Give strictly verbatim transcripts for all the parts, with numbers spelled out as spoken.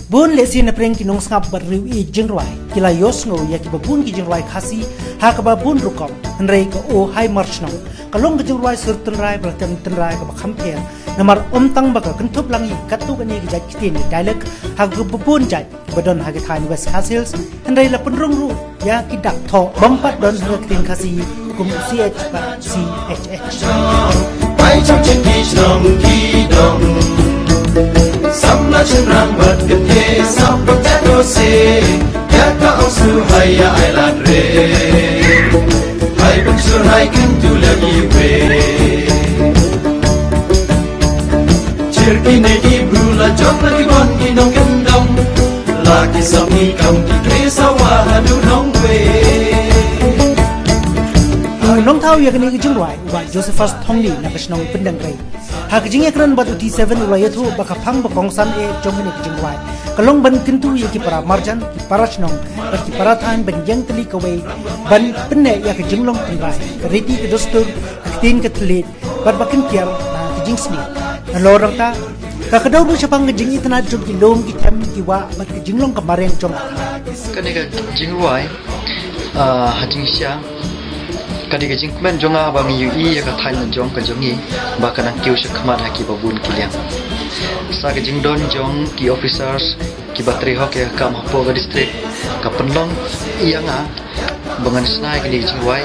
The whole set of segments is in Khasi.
Bun lehse na pdeng ki nongsngap bad riew i jingrwai ki la ïohsngew ïa kiba bun ki jingrwai Khasi ha kaba bun rukom. Hynrei ka O Hai Mar Shnong ka long ka jingrwai sur tynrai ba la tem tynrai kaba kham pher. Namar ym tang ba ka kynthup lang ïa katto katne ki jait ktien, dialect ha kaba bun jait ba don ha ki thaiñ West Khasi Hills, hynrei la pynrung ruh ïa ki dak thoh bym pat don ha ka ktien Khasi kum C H bad C H H. Bai cham chen ki shnong ki dong. Samla chen rang bad kete sap bad jado se. Ya ka ong su hai ya ai lad re. Hai bun sur hai kin tu lagi we. Cherki ne ki bru la jong la ki wan ki nong kendong. La ki sap ni kam ki kre sawa hadu nong we. U nongthaw ïa kane ka jingrwai u Bah Josephus Thongni na ka shnong Pyndengrei. Ha ka jingïakren bad u T seven u la ïathuh ba ka phang ba kongsan eh jong kane ka jingrwai ka long ban kyntu ïa ki para marjan, ki para shnong bad ki para thaiñ ban ïeng tylli kawei ban pynneh ïa ka jinglong tynrai, ka riti ka dustur, ka ktien ka thylliej bad ba kin kiar na ka jingsniew. Nalor nangta ka kdew ruh shaphang ka jingitynnad jong ki lum ki them ki wah bad ka jinglong ka mariang jong ka thaiñ. Kane ka jingrwai, ah, ha jingshisha ka dei ka jingkmen jong nga ba ngi ïohi ïa ka thaiñ la jong ka jong ngi ba ka nang kiew shakhmat ha kiba bun ki liang. Sa ka jingdon jong ki officers kiba trei hok ïa ka kam hapoh ka district ka pynlong ïa nga ba ngan shna ïa kane ka jingrwai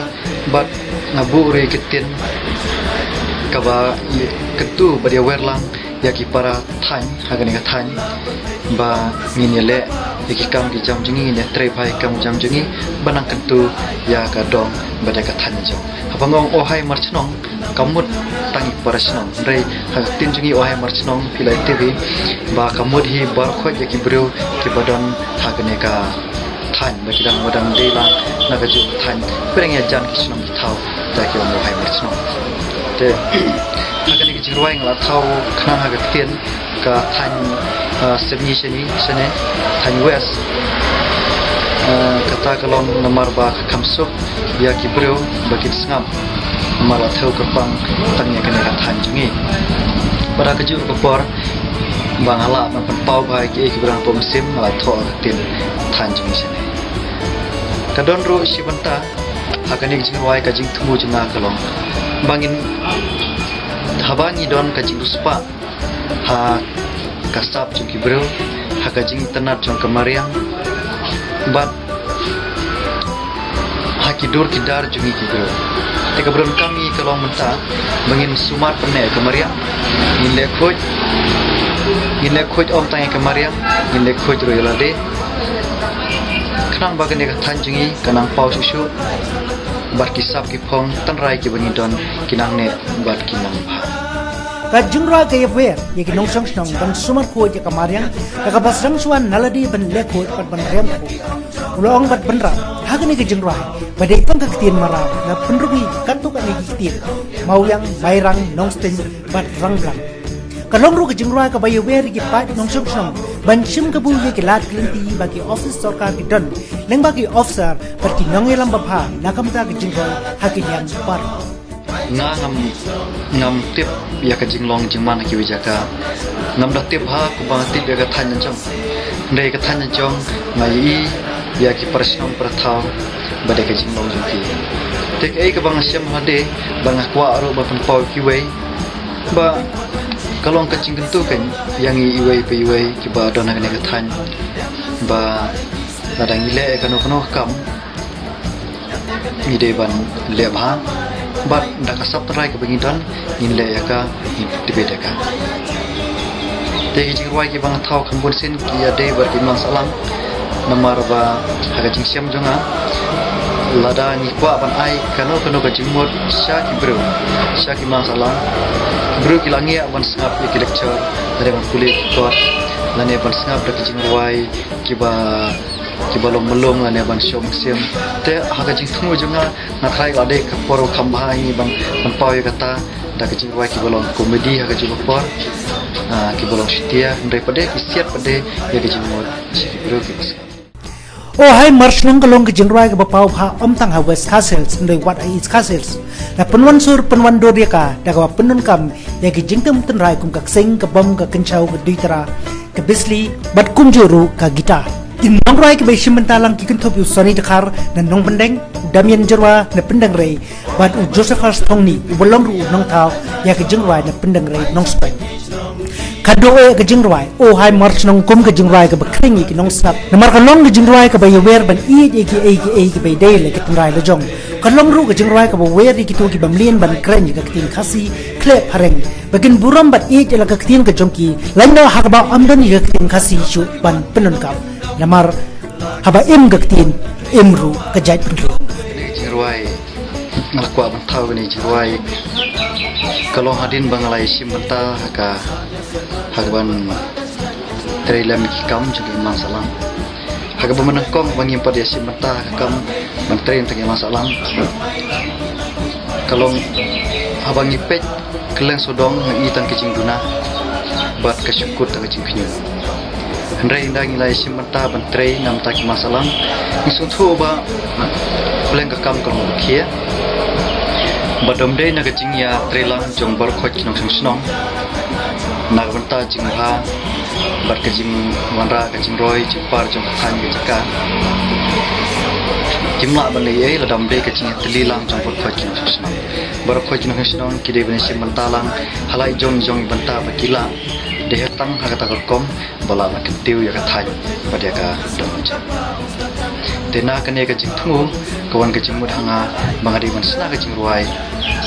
bad nga buh ruh ïa ka ktien kaba ïa kyntu bad ïa wer lang ïa ki para thaiñ ha kane ka thaiñ ba ngin ïaleh ïa ki kam ki jam jong ngi, ngin ïatrei bha ïa ki kam ki jam jong ngi ba nang kyntu ïa ka dong bad ïa ka thaiñ jong. Haba nga ong O Hai Mar Shnong ka mut tang ïa para shnong, hynrei ha ka ktien jong ngi O Hai Mar Shnong phi la tip hi ba ka mut hi baroh ïa ki briew kiba don ha kane ka thaiñ ba ki dang, ba dang dei lang na kajuh ka thaiñ. Pyrshang ïa jan ki shnong ki thaw da ki ong O Hai Mar Shnong. Te ha kane ka jingrwai nga la thaw khnang ha ka ktien ka thaiñ, ah, Sepngi shane, shane thaiñ West. Ah, kata ka long namar ba ka kham suk ïa ki briew ba kin sngap namar la thew kyrpang tang ïa kane ka thaiñ jong ngi. Bad ha kajuh ka por ba nga lah ban pynpaw bha ïa kiei kiba dang hapoh mynsiem, nga la thoh ka ktien thaiñ jong ngi shane. Ka don ruh shi bynta ha kane ka jingrwai, ka jingthmu jong nga ka long ba ngin, haba ngi don ka jingriewspah ha ka sap jong ki briew, ha ka jingitynnad jong ka mariang bad ha ki dur ki dar jong ngi ki briew. Te kaba donkam ngi ka long mynta ba ngin sumar pynneh ïa ka mariang, ngin leh khuid, ngin leh khuid ym tang ïa ka mariang, ngin leh khuid ruh ïa lade. Khnang ba kane ka thaiñ jong ngi ka nang paw shuh shuh bad ki sap ki phong tynrai kiba ngi don ki nang neh bad ki nang bha. Ka jingrwai ka ïawer ïa ki nongshong shnong ban sumar khuid ïa ka mariang da kaba sdang shuwa na lade ban leh khuid bad ban riam khuid. U la ong bad bynrap ha kane ka jingrwai ba dei tang ka ktien Maraw, la pynrung ïa katto katne ki ktien: Mawiang, Mairang, Nongstieng bad Rangblang. Ka long ruh ka jingrwai kaba ïawer ïa ki paid nongshong shnong ban shim kabu ïa ki lad ki lynti ba ki office sorkar ki don lyngba ki officer bad ki nongïalam babha na ka bynta ka jingrwai ha ki liang baroh. Nga ngam, ngam tip ïa ka jinglong jingman ha kiwei jaka. Ngam da tip ha kumba nga tip ïa ka thaiñ la jong. Hynrei ka thaiñ la jong nga ïohi ïa ki para shnong para thaw ba dei ka jinglong jong ki. Te kaei kaba nga shem ha lade ba nga kwah ruh ban pynpaw ïa kiwei ba ka long ka jingkyntu kein ïa ngi iwei pa iwei kiba don ha kane ka thaiñ ba lada ngi leh ïa kano kano ka kam ngi dei ban leh bha bad da ka sap tynrai kaba ngi don ngin leh ïa ka, ngin tbit ïa ka. Te ki jingrwai kiba nga thaw kham bun sien ki ïadei bad ki mang sahlang. Namar ba ha ka jingshem jong nga, lada ngi kwah ban ai kano kano ka jingmut sha ki briew, sha ki mang sahlang, ki briew ki la ngiah ban sngap ïa ki lecture lane ban pule ki kot lane ban sngap da ki jingrwai kiba, kiba long mlung lane ban shoh mynsiem. Te ha ka jingthmu jong nga, nga tharai la dei ka por kham bha ïa ngi ban, ban paw ïa kata da ka jingrwai kiba long comedy ha kajuh ka por, ah, kiba long satir, hynrei pat de ki siat pat de ïa ka jingmut sha ki briew kiba sngap. O Hai Mar Shnong ka long ka jingrwai kaba paw bha ym tang ha West Khasi Hills hynrei wat ha East Khasi Hills. La pynwan sur pynwan dur ïa ka da kaba pyndonkam ïa ki jingtem tynrai kum ka ksing, ka bom, ka kynchaw, ka duitara, ka bisli bad kumjuh ruh ka guitar. Ki nongrwai kiba ïashim bynta lang ki kynthup ïa u Soni Dkhar na Nongpyndeng, u Damian Jyrwa na Pyndengrei bad u Josephus Thongni uba long ruh u nongthaw ïa ka jingrwai na Pyndengrei Nongstoiñ. Ka doh eh ka jingrwai O Hai Mar Shnong kum ka jingrwai kaba khring ïa ki nongsngap namar ka long ka jingrwai kaba ïawer ban ïeit ïa kiei kiei kiba ïadei la ki tynrai la jong. Ka long ruh ka jingrwai kaba wer ïa kito kiba mlien ban kren ïa ka ktien Khasi khleh phareng ba kin burom bad ïeit ïa la ka ktien ka jong ki, lano ha kaba ym don ïa ka ktien Khasi shuh ban pyndonkam. Namar haba im ka ktien, im ruh ka jaitbynriew. Kane ka jingrwai nga la kwah ban thaw kane ka jingrwai ka long hadien ba nga la ïashim bynta ha ka, ha kaban trei lem ki kam jong ka imlang sahlang. Ha kaba mynnyngkong ba ngim pat ïashim bynta ha ka kam ban trei na ka imlang sahlang. Ka long haba ngi peit kylleng sawdong ngi i tang ka jingduna bad ka shukut tang ka jingkhynñiuh. Hynrei ynda ngi la ïashim bynta ban trei na ka bynta ki imlang sahlang, ngi sngewthuh ba kylleng ka kam ka long kaba khia. Bad ym dei na ka jingïatreilang jong baroh khoit ki nongshong shnong na ka bynta jingbha bad ka jingwanrah ka jingroi jingpar jong ka thaiñ ka jaka. Kim lah ban leh ei ei lada ym dei ka jingïatylli lang jong baroh khoit ki nongshong shnong. Baroh khoit ki nongshong shnong ki dei ban ïashim bynta lang ha la i jong i jong i bynta ba ki lah dei ha tang ha kata ka rukom ba lah ban kyntiew ïa ka thaiñ bad ïa ka dohnud. Te na kane ka jingthmu ka wan ka jingmut ha nga ba nga dei ban shna ka jingrwai.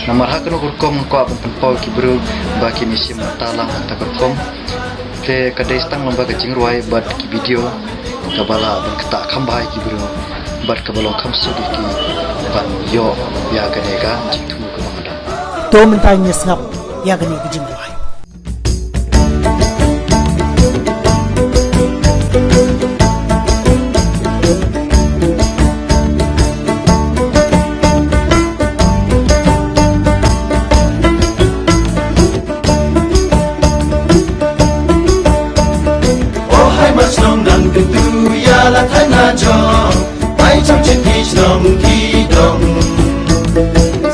Namar ha kano ka rukom nga kwah ban pynpaw ki briew ba kin ïashim bynta lang ha kata ka rukom. Te ka dei tang lyngba ka jingrwai bad ki video kaba lah ban ktah kham bha ïa ki briew bad kaba long kham suk ïa ki ban ïoh ïa kane ka jingthmu kaba nga don. To mynta ngin ïa sngap ïa kane ka jingrwai. O hai Mar Shnong nang kyntu ïa la thaiñ la jong. Ai chong chin ki shnong ki dong.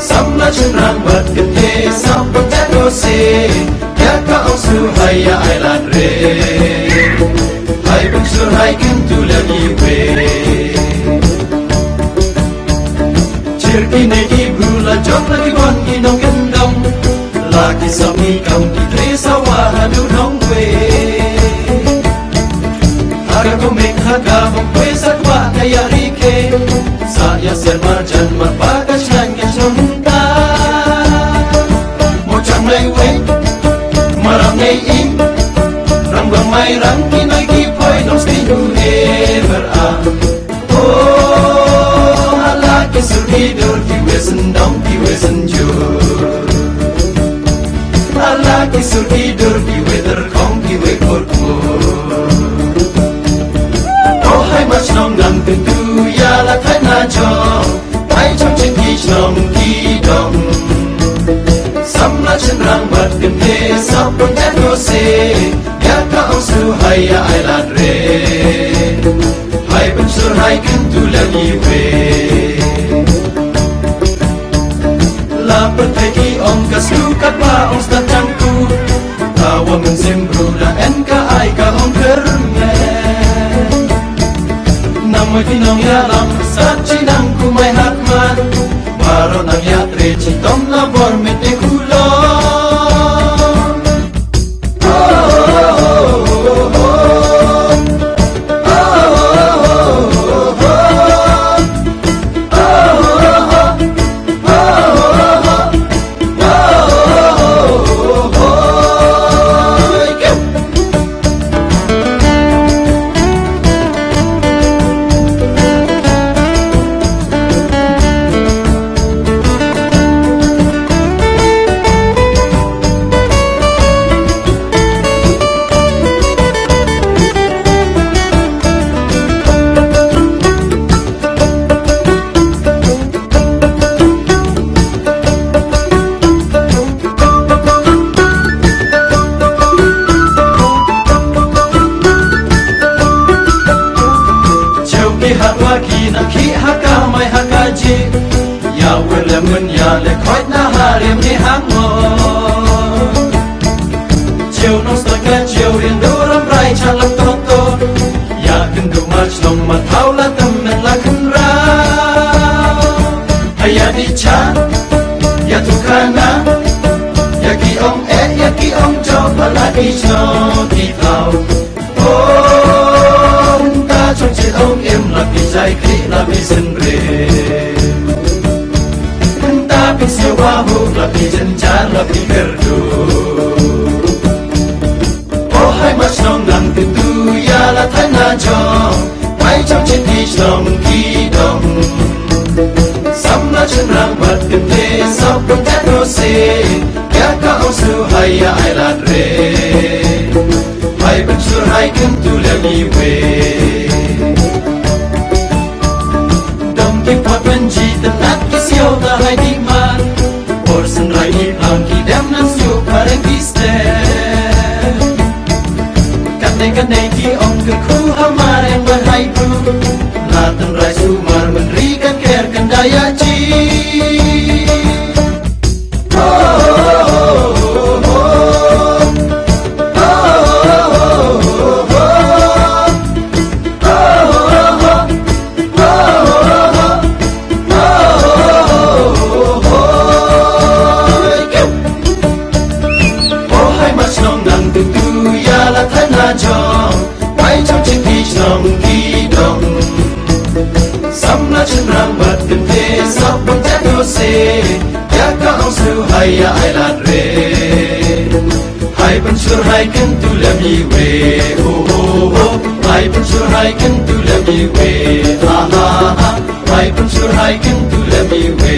Samla shynrang bad kynthei sap bad jado se. Ïa ka ong shu hai ïa ai lad re. Hai bun shu hai kyntu lem iwei. Chir kine ki briew la jong la ki wan ki nongkyndong. La ki sap ki kam ki trei sawa haduh nongwei. Ha ka kumne ha ka bam kwei sa kwah ka ïa ri ke. Sa ïa ser marjan marpa ka shngaiñ ka shong ta. Mo chang nei wei. Maram nei ing. Rang bang mai rang ki noi ki poi nong sting u e mer a. Oh, ala ki sur ki dur ki wei sendong ki wei senjur. Ala ki sur ki dur ki wei terkong ki wei kur kur. Oh, hai Mar Shnong nang kyntu ïa la thaiñ la jong. Ai chong chin ki shnong ki dong. Samla shynrang bad kynthei sap bun jado se. Ïa ka ong shu hai ïa ai lad re. Hai bun shu hai kyntu lem iwei. La pyrthei ki ong ka shu katba ong stad jang ku. Ka wa mynsiem bru la en ka ai ka ong kyrmen. Nang mai ki nongïalam stad chi nang kumai hat man. Baroh nang ïatrei chitom la bor met ïa u long. Ki hat wa ki nang khih ha ka mai ha ka jih. Ïa wer lem myn ïa le khoit na ha riam ni hang mo. Chiu nong stak ka chiu rian du ram rai cha lam to to. Ïa kyndu ma chnong ma thaw la tam nang la khyn ra. Aya di cha. Ïa tu kana. Ïa ki ong eh ïa ki ong jop la ki chnong ki thaw. Oh, nta chong chet ong em la pi jai kri la pi sen re. Nta pi se wa hu la pi jen jar la pi kerdu. Oh, hai ma chnong nang kendu ya la thai na jong. Hai chong chet ki chnong ki dong. Sam la chen rang bat ken te sap ken te no se. Ya ka ong su hai ya ai la re. Hai ban sur hai kyntu lem iwei. Dam ki pat ban ji tang nat ki siaw ta hai di man. Por san rai ki plang ki dem nan siu pareng ki ste. Kan ne kan ne ki ong ke khu ha mareng ban hai bu. Na tan rai su mar ban ri kan ker kan da ya ji. Samla chin rang bat kynte sap bun te do se. Ya ka ong su hai ya ai lad re. Hai pynshur hai kyntu lem iwe. Oh oh oh. Hai pynshur hai kyntu lem iwe. Ha ha ha. Hai pynshur hai kyntu lem iwe.